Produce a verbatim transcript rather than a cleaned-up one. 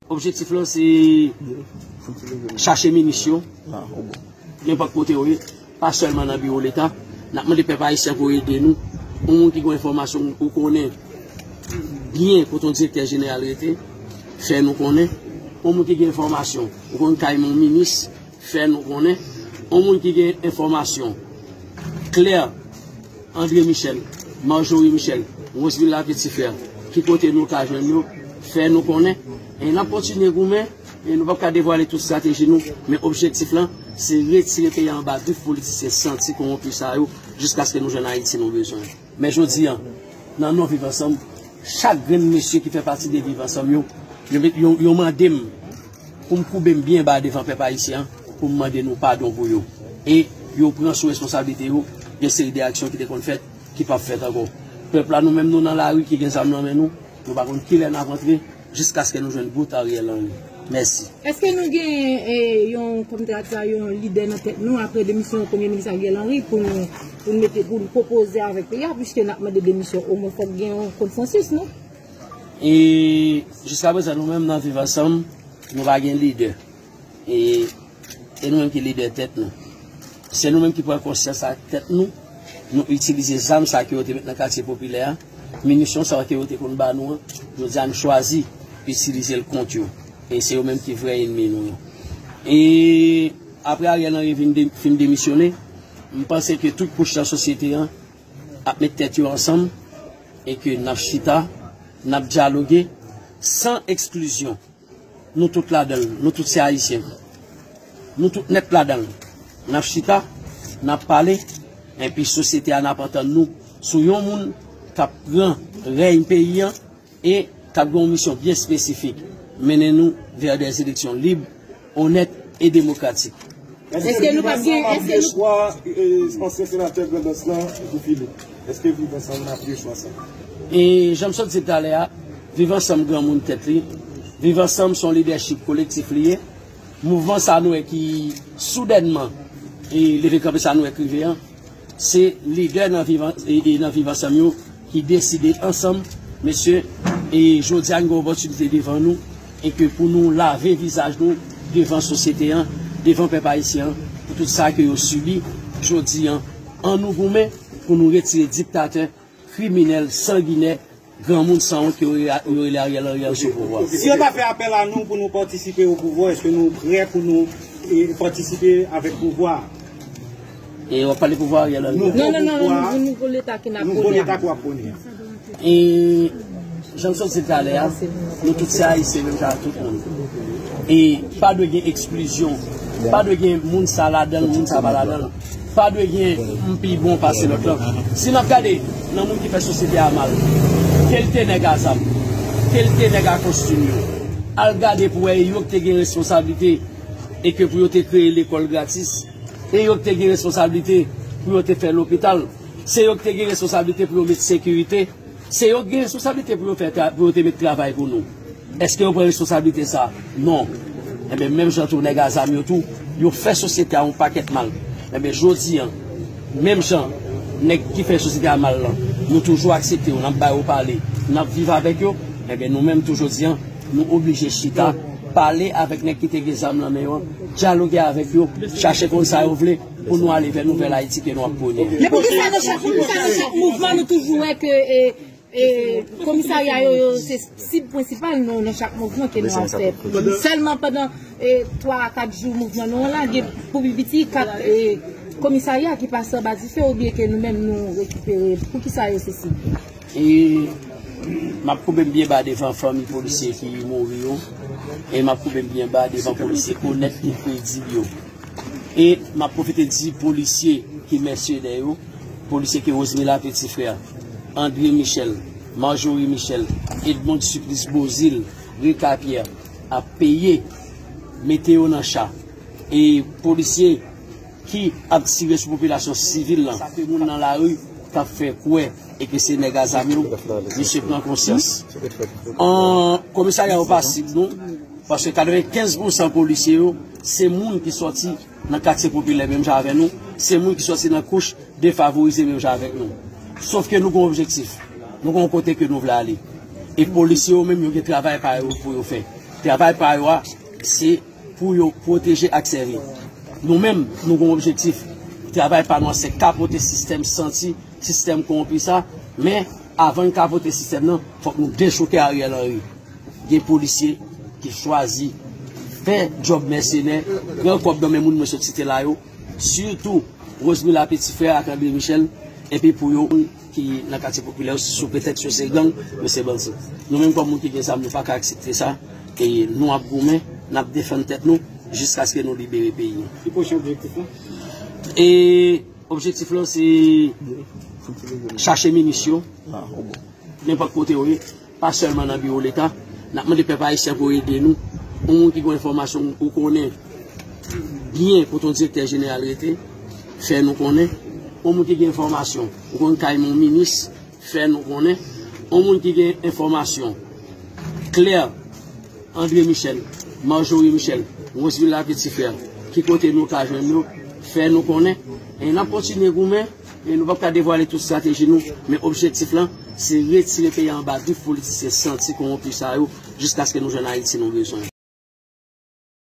Objektif lan se chache minis yo, nenpòt kote yo ye, pa sèlman nan biwo Leta. N ap mande pèp ayisyen pou ede nou. Yon moun ki gen enfòmasyon ou konnen byen kote yon direktè jeneral rete, fè nou konnen. Yon moun ki gen enfòmasyon ou konn kay yon minis, fè nou konnen. Yon moun ki gen enfòmasyon klè, André Michel, Marjorie Michel, Rosemila Petit Frère, ki kote nou ka jwenn yo, fè nou konnen. E n ap kontinye goumen, e nou p ap ka devwale tout estrateji nou, men objektif lan, se retire peyi a anba grif politisyen santi kowonpi sa yo, jiskaske nou jwenn Ayiti nou bezwen. Men jodi a, nan non Viv Ansanm, chak grenn mesye ki fè pati de Viv Ansanm yo, yo, yo, yo mande m pou m koube m byen ba devan pèp ayisyen an, pou m mande nou padon pou yo. E yo pran sou responsablite yo, gen seri de aksyon ki te konn fèt, ki p ap fèt ankò. Pèp la, nou menm, nou nan lari ki gen zam nan men nou, nou pa konn kilè n ap antre, jiskaske nou jwenn bout Ariel Henry. Mèsi. Èske nou gen, eh, yon, kòm te ap di sa, yon lidè nan tèt nou apre demisyon Premye Minis Ariel Henry pou nou, pou nou mete, pou nou konpoze avèk peyi a, piske n ap mande demisyon, omwen fòk gen yon konsansis, non? E jiska prezan, nou menm nan Viv Ansanm, nou pa gen lidè. E, e nou menm ki lidè tèt nou. Se nou menm ki pran konsyans ak tèt nou, nou itilize zam sa ke yo te met nan katye popilè a, minisyon sa ke yo te konn ba nou an, jodi a nou chwazi itilize l kont yo. E se yo menm ki vrè ènmi nou yo. E apre Ariel Henry vin de, fin demisyone, m panse ke tout kouch nan sosyete an ap met tèt yo ansanm e ke n ap chita, n ap dyaloge san eksklizyon. Nou tout ladan l, nou tout se Ayisyen. Nou tout nèt ladan l. N ap chita, n ap pale, enpi sosyete a n ap antann nou sou yon moun k ap pran rèy peyi an e k ap gen yon misyon byen espesifik, mennen nou vè dè eleksyon lib, onèt e demokratik. Èske nou p ap gen, èske nou... Swa, eh, ansyen senatè Grandans lan, Guy Philippe. Èske Viv Ansanm apiye swa sa? E jan m sot di talè a, Viv Ansanm granmoun tèt li. Viv Ansanm se yon lidèchip kolektif li ye. Mouvman sa nou wè ki soudènman e leve kanpe sa nou wè k rive an, se lidè nan Viv An-, e, e nan Viv Ansanm yo ki deside ansanm, mesye, e jodi a n gen opòtinite devan nou, e ke pou nou lave vizaj nou devan sosyete an, devan pèp ayisyen an, pou tout sa ke yo sibi jodi an, an nou goumen pou nou retire diktatè, kriminèl, sanginè, granmoun sanwont ke yo re-, yo rele Ariel Henry an sou pouvwa. Si yo ta fè apèl a nou pou nou patisipe o pouvwa, èske nou prè pou nou, eh, patisipe avèk pouvwa a? E w ap pale pouvwa Ariel Henry an? Non, non, non, non, nouvo Leta ki n ap pwone a. Nouvo Leta ki w ap pwone a. E jan m sot di talè a, nou tout se Ayisyen menm jan ak tout moun. E pa dwe gen eksklizyon, pa dwe gen moun sa ladan l, moun sa pa ladan l. Pa dwe gen m pi bon pase lòt lan. Si n ap gade nan moun ki fè sosyete a mal, kalite nèg a zam, kalite nèg a kostim yo, al gade pou wè e yo ki te gen responsablite e ke pou yo te kreye lekòl gratis, e yo ki te gen responsablite pou yo te fè lopital, se yo ki te gen responsablite pou yo met sekirite, se yo ki gen responsablite pou yo fè tra-, pou yo te met travay pou nou. Èske yo pran responsablite sa? Non. Enben, menm jan tou nèg a zam yo tou, yo fè sosyete a yon pakèt mal. Enben, jodi an, menm jan nèg ki fè sosyete a mal lan, nou toujou aksepte yo, n ap ba yo pale, n ap viv avèk yo, enben, nou menm tou jodi an, nou oblije chita, pale avèk nèg ki te gen zam nan men yo an, dyaloge avèk yo, chache konn sa yo vle pou nou ale vè nouvèl Ayiti ke nou ap pwone. Men poukisa nan chak, poukisa nan chak mouvman nou toujou wè ke, e, e, komisarya yo, yo se sib prensipal nou nan chak mouvman ke nou ap fè? Sèlman pandan, e, twa a kat jou mouvman nou an la, gen pou pi piti kat, e, komisarya ki pase anba dife oubyen ke nou menm nou rekipere? Poukisa yo se sib? E m ap koube m byen ba devan fanmi polisye ki mouri yo. E m ap koube m byen ba devan polisye onèt e kredib yo. E m ap pwofite di polisye ki mèsenè yo, polisye ke Rosemila Petit Frère, André Michel, Marjorie Michel, Edmonde Supplice Beauzile, Ricard Pierre ap peye, mete yo nan cha. E polisye ki ap tire sou popilasyon sivil lan, sa ke moun nan lari t ap fè kwè e ke se nèg a zam yo, misye pran konsyans. An, komisarya yo pa sib nou, paske katrevenkenz pousan polisye yo, se moun ki sòti nan katye popilè menm jan avè nou, se moun ki sòti nan kouch defavorize menm jan avèk nou. Sòf ke nou gen objektif, nou gen yon kote ke nou vle ale. E polisye yo menm, yo gen travay pa yo pou yo fè. Travay pa yo a, se pou yo pwoteje ak sèvi. Nou menm, nou gen yon objektif. Travay pa nou an, se kapote sistèm santi, sistèm kowonpi sa, men avan n kapote sistèm nan, fòk nou dechouke Ariel Henry. Gen polisye ki chwazi fè djòb mèsenè, pran kòb nan men moun mwen sot site la yo, sitou Rosemila Petit Frère ak André Michel, epi pou yo moun ki nan katye popilè yo, sou pretèks yo se gang, yo se bandi. Nou menm kòm moun ki gen zam, nou pa ka aksepte sa, e nou ap goumen, n ap defann tèt nou, jiskaske nou libere peyi nou. Ki pwochen objektif lan? E objektif lan se chache minis yo, nenpòt kote yo ye, pa sèlman nan biwo Leta. N ap mande pèp ayisyen pou ede nou. Yon moun ki gen enfòmasyon ou konnen byen kote yon direktè jeneral rete, fè nou konnen. Yon moun ki gen enfòmasyon ou konn kay yon minis, fè nou konnen. Yon moun ki gen enfòmasyon klè, André Michel, Marjorie Michel, Rosemila Petit Frère, ki kote nou ka jwenn yo, fè nou konnen. E n ap kontinye goumen, e nou p ap ka devwale tout estrateji nou, men objektif lan, se retire peyi a anba grif politisyen santi kowonpi sa yo, jiskaske nou jwenn Ayiti nou bezwen.